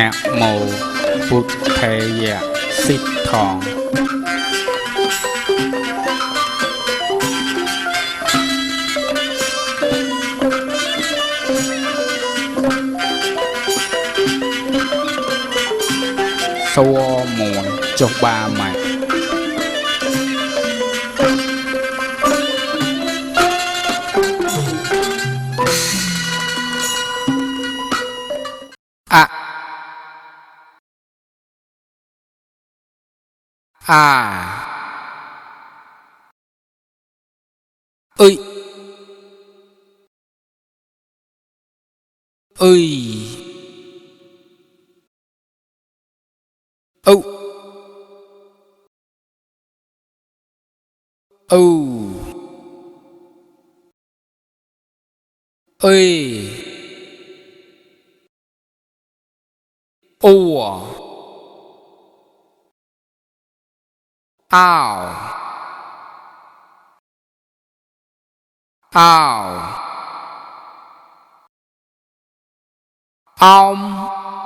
nẹ mô bụt thê dạ xít thòng xua mùn chọc ba mày à à ơi ơi âu âu ơi ồ ao ao ong